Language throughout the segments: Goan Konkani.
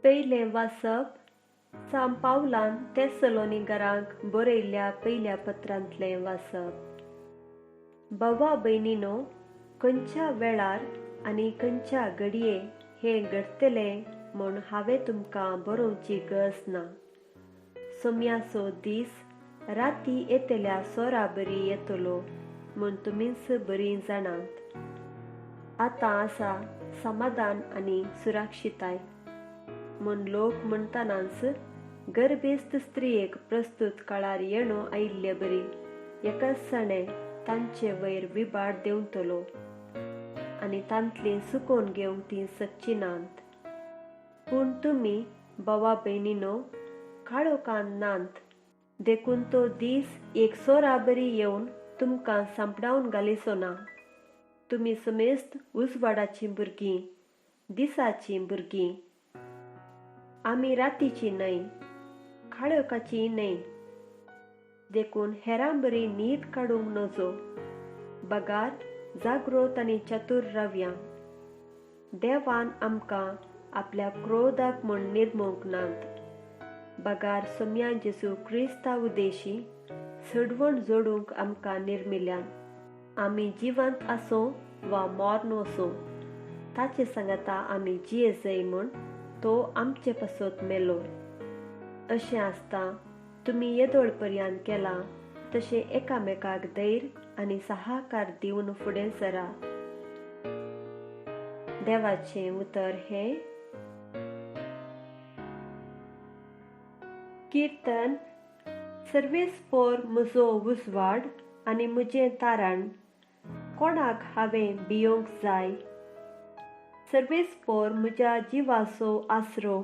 पयलें वाचप सांत पावलान तेसलोनिकरांक बरयल्ल्या पयल्या पत्रांतलें वाचप. भावा भयणीनो, खंयच्या वेळार आनी खंयच्या घडये हें घडटलें म्हूण हांवें तुमकां बरोवची गरज ना. सोम्याचो दीस राती येतल्या सोरा बरी येतलो म्हूण तुमीच बरीं जाणात. आतां आसा समाधान आनी सुरक्षिताय म्हूण लोक म्हणटनाच गर्भेस्त स्त्रियेक प्रस्तुत काळार येणो आयिल्ले बरी एकाच सणे तांचे वयर विबाड देंवतलो आनी तांतली सुकोवन घेवंक ती सकची नात. पूण तुमी भावा भयणीनो काळोखान नात, देखून तो दीस एक सोरा बरी येवन तुमकां सांपडावन घालिचो ना. तुमी समेस्त उजवाडाचीं भुरगीं, दिसाचीं भुरगीं. आमी रातीची न्हय, काळोखाची न्हय, देखून हेरां बरी न्हीद काडूंक नजो, बगार जागृत आनी चतूर रावया. देवान आमकां आपल्या क्रोधाक म्हूण निर्मूंक नात, बगार सोम्या जेजू क्रिस्ता उदेशी सडवण जोडूंक आमकां निर्मिल्यान. आमी जिवंत आसूं वा मर्ण वसूं, ताचे सांगाता आमी जिये जाय म्हूण तो आमचे पासत मेलो. अशें आसता तुमी येदोळ पर्यंत केलां तशें एकामेकाक धैर्य आनी सहाकार दिवन फुडें सरा. देवाचें उतर हें. किर्तन. सर्वेस्पोर म्हजो उजवाड आनी म्हजें तारण, कोणाक हांवें भियोंक जाय? सर्वेस्पोर म्हज्या जिवाचो आसरो,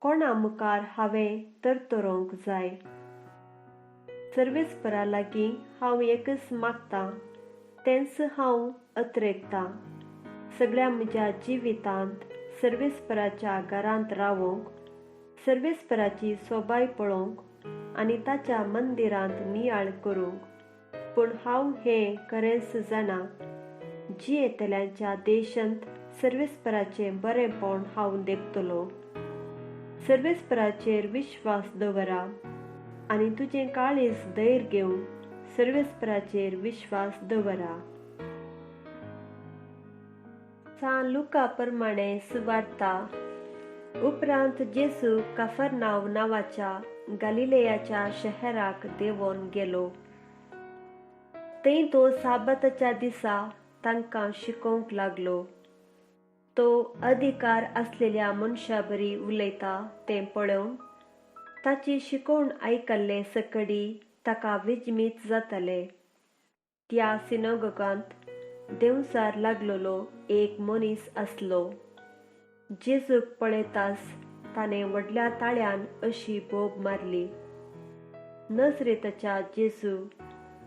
कोणा मुखार हांवें तरतरोंक जाय? सर्वेस्परा लागीं हांव एकच मागतां, तेंच हांव अत्रेकतां, सगळ्या म्हज्या जिवितांत सर्वेस्पराच्या घरांत रावोंक, सर्वेस्पराची सोबाय पळोवंक आनी ताच्या मंदिरांत नियाळ करूंक. पूण हांव हें खरेंच जाणा, जियेतल्यांच्या देशांत सर्वेस्पराचें बरेंपण हांव देखतलो. सर्वेस्पराचेर विश्वास दवरा आनी तुजें काळीज धैर्य घेवन सर्वेस्पराचेर विश्वास दवरा. सांत लुका प्रमाणे सुवार्ता. उपरांत जेजू कफरनाव नांवाच्या गालिलेयाच्या शहराक देंवोन गेलो. थंय तो साबाताच्या दिसा तांकां शिकोवंक लागलो. तो अधिकार आसलेल्या मनशा बरी उलयता तें पळोवन ताची शिकोवण आयकल्ले सकडी ताका विजमीत जाताले. त्या सिनोगोगांत देंवचार लागलेलो एक मनीस आसलो. जेजूक पळयताच ताणें व्हडल्या ताळ्यान अशी बोब मारली, नजरेताच्या जेजू,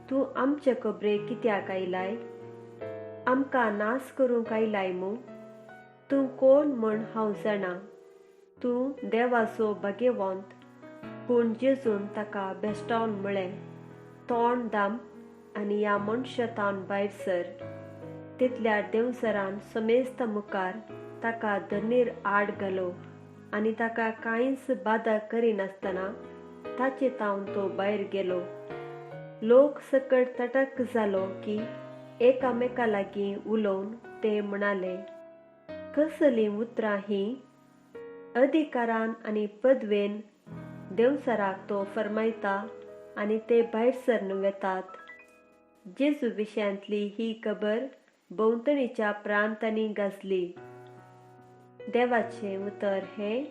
तूं आमचे खबरे कित्याक आयलाय? आमकां नाश करूंक आयलाय मू? तूं कोण म्हूण हांव जाणा, तूं देवाचो भाग्यवंत. पूण जेजून ताका बेश्टावन म्हळें, तोंड दाम आनी ह्या मनशातावन भायर सर. तितल्या देंवचारान समेस्त मुखार ताका धरणीर आड घालो आनी ताका कांयच बादा करिनासतना ताचे तावन तो भायर गेलो. लोक सकट तटक जालो की एकामेका लागीं उलोवन ते म्हणाले, कसलीं उतरां हीं? अधिकारान आनी पदवेन देंवचाराक तो फर्मायता आनी ते भायर सरन वेतात. जेजू विशयांतली ही खबर भोंवतणीच्या प्रांतांनी गाजली. देवाचें उतर हें.